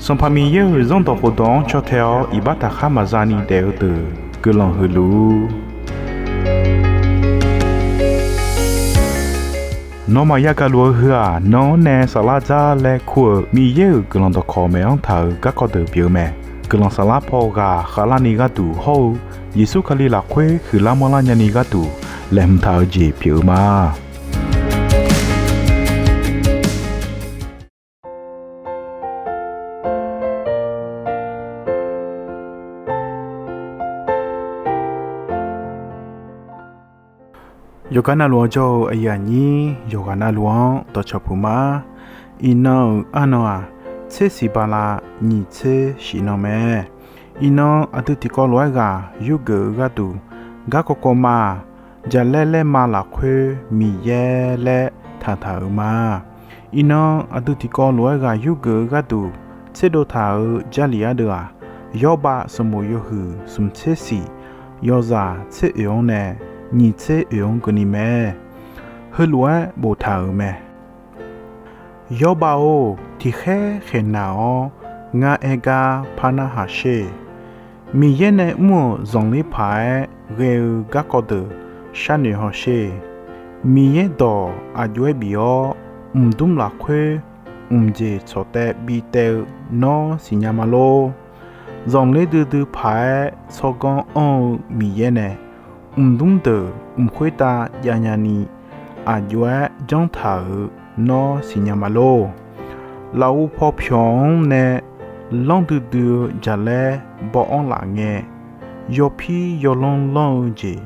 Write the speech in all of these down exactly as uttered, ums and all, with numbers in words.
Sanqpaq Miqyaer-euq Zanrdawq khofdawq-anr caw tae-awr iqbax taqkhar maqza ni daef-eu deuq guiqlanq huiq luf-ur. Nawmaf yagaq luf-eu heu-aq, nan-anr nae saflar dzar laer kur-euq Miqyaer-euq guiqlanq dawqkawq maeq-anr taq-euq garkawv deuq pyeuf-eu mae. Guiqlanq saflar paw ghaq khavlarni gharduq hawr-eu Yeqsur Kali lafkhoer huiqlar manrlar nyani gharduq laeqhmq taq-eu jeq pyeuf-eu ma. Yawqgar navluf-anr jawr-eu aqyuif aqnyir yawqghaq navluf-anr dawqcawq puq ma. Iqnan-euq arnan-aq, tser siq bala nyiq tser shif nan mae. Iqnan aqdui tiqkawv lof-aer ghaq yurgeuf-eu gharduq, garkawv kawv ma-aq, Jaqlaer laerma lafkhoer Miqyaer laer taqtaq-euq ma. Iqnan aqdui tiqkawv lof-aer ghaq yurgeuf-eu gharduq tserdov taq-euq Jarlif ardeuv-aq, Yawrbav sanqbof yawhuiq smq tser siq, yawzaq tser oeq-anr nae nyiq tser oeq-anr keuvni mae. Heulof-aer boftaq-euq mae. Yawrbav-or, tiqkhaer khaeqnaq-awr ngar aer gar par narhaq sher. Miqyaer nae mr-euq zanqler paq-aer ghae-eu garkawv deuq sharnoeq haw sher. Miqyaer dawq aq jov-aer bif-awr, mqdmr lafkhoer mqjeq tsawq taev bi taev-eu nawr siqnya ma lor. Zanqler duidui paq-aer tsawrganr anr-eu Miqyaer nae, mqdmr deuq mq khoertav javnya ni aq jov-aer janr taq-euq nawr siqnya ma lor. Lafov paw pyawq-anr nae lanr duidui-eu jaqlaer baw-anr laf ngae, yawpir yawlanr lanr-eu jeq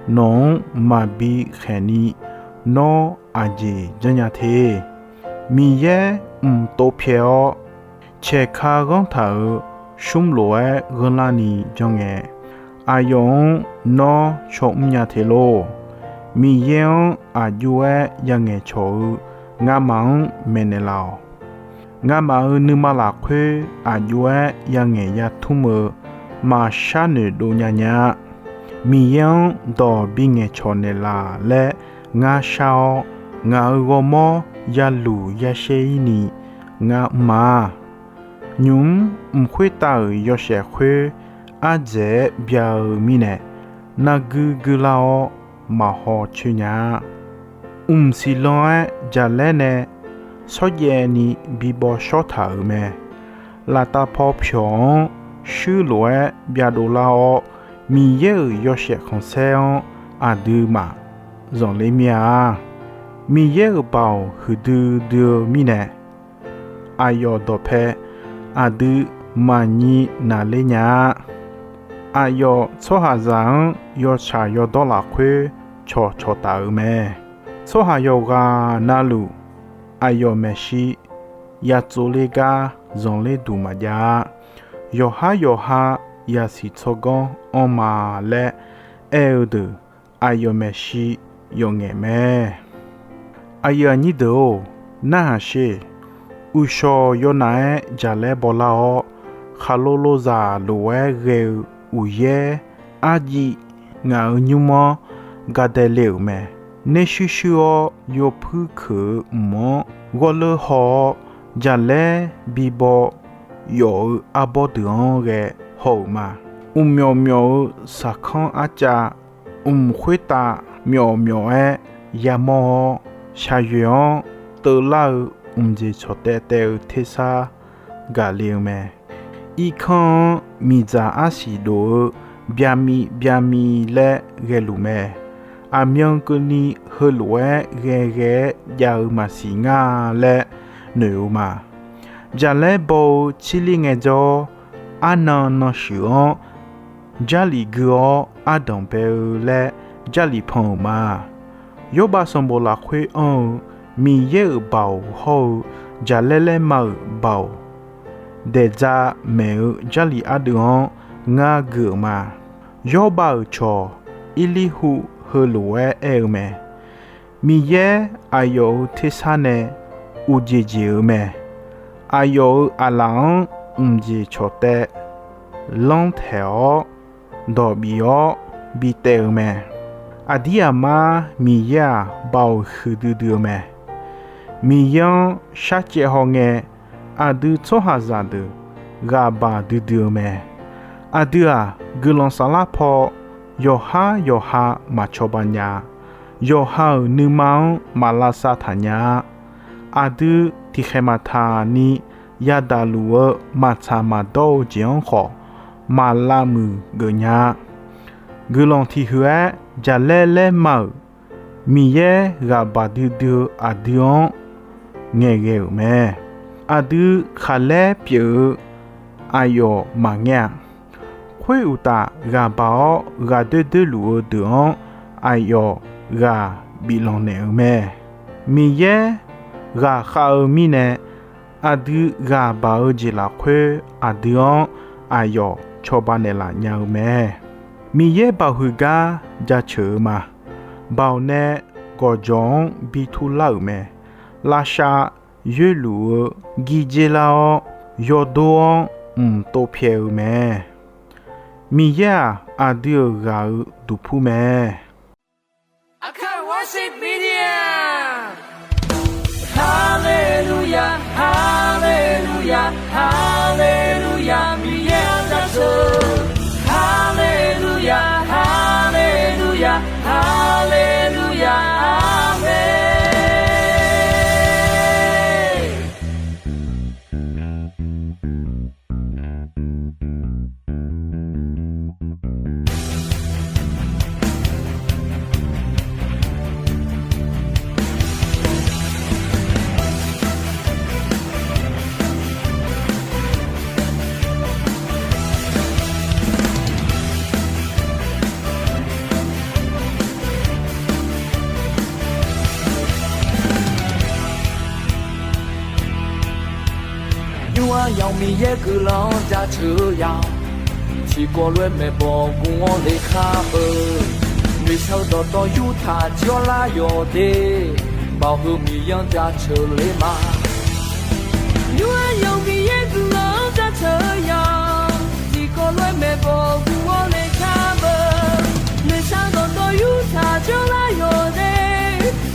nawq-anr maqbi khaeq ni nawr aqjeq janrnya te. Miqyaer mqtov pyaeq-awr, caeqka ghanr taq-euq shmr lof-aer gheurlarni janr ngae, aqyawf-anr nawr caw mrnya te lor. Miqyaer-anr aq jov-aer yangaeq cawq-eu ngamaf-anr maeqnaeq laf-awq. Ngamaf-euq nuima lafkhoer aq jov-aer yangaeq yatmr-eu maqshar noeqdov nya nya-a. Miqyaer-anr dawq bingaeq cawq naeqlaf laer ngar shar-awr, ngaq-euq ghawrmawr yaluq yashaer ir ni ngar mr ma. Nymq-mr mq khoertav-euq yawshaef khoer ardzaeq-aer bya-eu mirnae, nargui guilar-awr maqhaw coer nya-a. Mq siqlan-aer jaqlaer nae shawrjaev ni bi baw shawr taq-euq mae. Laftav paw pyawq-anr shuir lof-aer byavdov lar-awr, Miqyaer-euq yawshaef khanqsaer-anr aqduimaf zanqler mir-a. Miqyaer-euq baoq huiqdui dui-eu mirnae, aqyawf dawqpae aqdui maqnyi naqler nya-a. Aqyawf tsawrhaqzaq-anr yawtsaq yawdawr lafkhoer cawqcawq taf-euq mae. Tsawrhaq yawqghaq navluf, aqyawf maeqshi yatsov ler gar zanqler duq maqjav-a. Yawqhar yawqha yasiq tsawrganr anr ma laer aer-eu deuq, aqyawf maeqshi yawf ngaeq mae. Aqyuif aqnyir deuq-or, narhaq sher. Uqshawq yawnaf-aer jaqlaer baw lar-awr, khaqlo lozaq lof-aer ghae-eu uqyaer arjiv ngaq-euq nymr-anr gadae le-euq mae. Nershuir shuir-awr yawpuir keuq-eu mq-anr ghawrleur haw-awr, jaqlaer bibaw yawf-eu arbawr deuq-anr ghae haw-euq ma. Mqmyawf myawf-eu saqkanr arcav, mq khoertav myawf myawf-aer yamawr-awr, shaqyoeq-anr teuvlar-eu mqjeq cawq taev taev-eu tersar gaq le-eu mae. Irkanr-anr miqdzaq arsiq dof-eu byamiv byamiv laer ghaeluf mae. Aqmyan keuvni heulof-aer ghaeghae-aer jav-eu maqsiq ngar laer noeq-eu ma. Jaqlaer baw-eu cirler ngaejawr, arnan nan shuif-anr Jarlif gui-awr ardanq bae-eu laer Jarlif pan-euq ma. Yawrbav sanqbof lafkhoer anr-eu Miqyaer-euq baoq hawr-eu Jaqlaer laerma-euq baoq daeqdza maeq-eu Jarlif ardeuv-anr ngar gui-euq ma. Yawrbav-euq cawq Irlirhuv heulof-aer aer-eu mae. Miqyaer aqyawf-euq tersar nae uqjeq jeq-eu mae. Aqyawf-euq aqlaf-anr mqjeq cawqtaev lanr taeq-awr, dawq bif-awr bi taev-eu mae. Aqdir aqmar Miqyaer-aq, baoq huiqdui dui-eu mae. Miqyaer-anr sharcaev hawngae, aqdui tsawrhaqzaq deuq ghaqbaq duidui-eu mae. Aqdui-aq, guiqlanq saflar paw yawqhar yawqha maqcawba nya-a. Yawqha-euq nuima-anr maq lavsav taq nya-a. Aqdui tiqkhaeq maqtaq ni yadaq luf-eu maqtsaq maqdawr-eu jeq-anr khawf, maq lavmuiq geuf nya-a. Guiqlanq tiq huiq-aer jaqlaer laer ma-euq Miqyaer ghaqbaq duidui-eu aqdui-anr ngaeqghae-euq mae. Aqdui khaqlaer pyeuf-eu aqyawf maqngaer-a. Khoeruqtaf, ghaqbaq-awr ghaqdoer doerluf-eu deuq-anr aqyawf ghaq biflanq naeq-euq mae. Miqyaer ghaqkhav-eu mirnae, aqdui ghaqbaq-eu jeq lafkhoer aqdui-anr aqyawf cawba naeqlaf nya-eu mae. Miqyaer baoq huiq gar jaceuq-eu ma. Baoq nae gawqjawq-anr bi turlar-euq mae. Lavshav yoerluf-eu gir dzer lar-awr, yawdor-anr mq tov pyaeq-eu mae. Miqyaer-aq, aqdui-euq ghaq-eu duqpur mae. Aqkaq Worship Media. Haleluya, haleluya, haleluya, Miqyaer-anr jaceuq. Haleluya, haleluya, haleluya, amen. Nymr-aq yawf Miqyaer guiqlanq-anr jaceuq-eu ya. Tiqkawv lof-aer maeqbawq gu-awr le kar beu. Noeqshaq-eu dawqtawv yurtaq jir-awr lar yawq de. Baoq-eu Miqyaer-anr jaceuq le ma. Nymr-aq yawf Miqyaer guiqlanq-anr jaceuq-eu ya. Tiqkawv lof-aer maeqbawq gu-awr le kar beu. Noeqshaq-eu dawqtawv yurtaq jir-awr lar yawq de.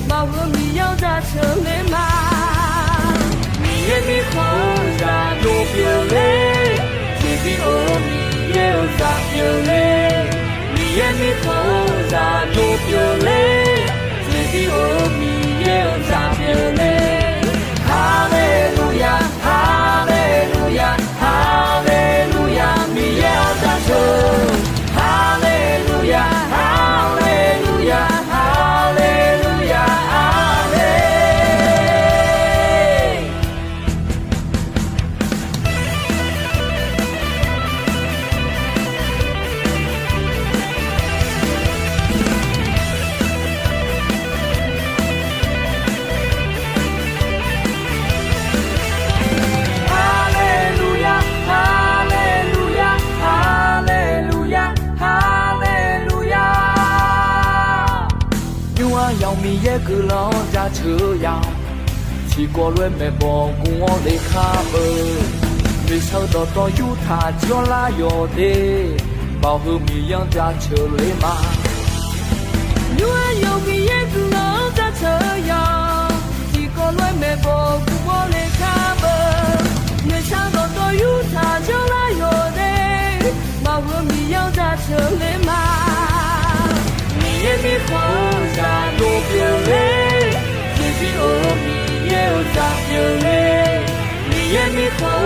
Baoq-eu Miqyaer-anr jaceuq le ma. Miqyaer mirkhanq-eu zaqdov pyeuf ler. Tiqbi of-eu Miqyaer-euq zaq pyeuf ler. Miqyaer mirkhanq-eu zaqdov pyeuf ler. Tiqbi of-eu Miqyaer-euq zaq pyeuf ler. Haleluya, haleluya, haleluya, Miqyaer-anr jaceuq. Haleluya, haleluya, haleluya, amen. Haleluya, haleluya, haleluya, haleluya. Nymr-aq yawf Miqyaer guiqlanq-anr jaceuq-eu ya. Tiqkawv lof-aer maeqbawq gu-awr le kar beu. Noeqshaq-eu dawqtawv yurtaq jir-awr lar yawq de. Baoq-eu Miqyaer-anr jaceuq le ma. Nymr-aq yawf Miqyaer guiqlanq-anr jaceuq-eu ya. Tiqkawv lof-aer maeqbawq gu-awr le kar beu. Noeqshaq-eu dawqtawv yurtaq jir-awr lar yawq de. Baoq-eu Miqyaer-anr jaceuq le ma. Miqyaer mirkhanq-eu zaqdov pyeuf ler. Tiqbi of-eu Miqyaer-euq zaq pyeuf ler. Miqyaer mirkhanq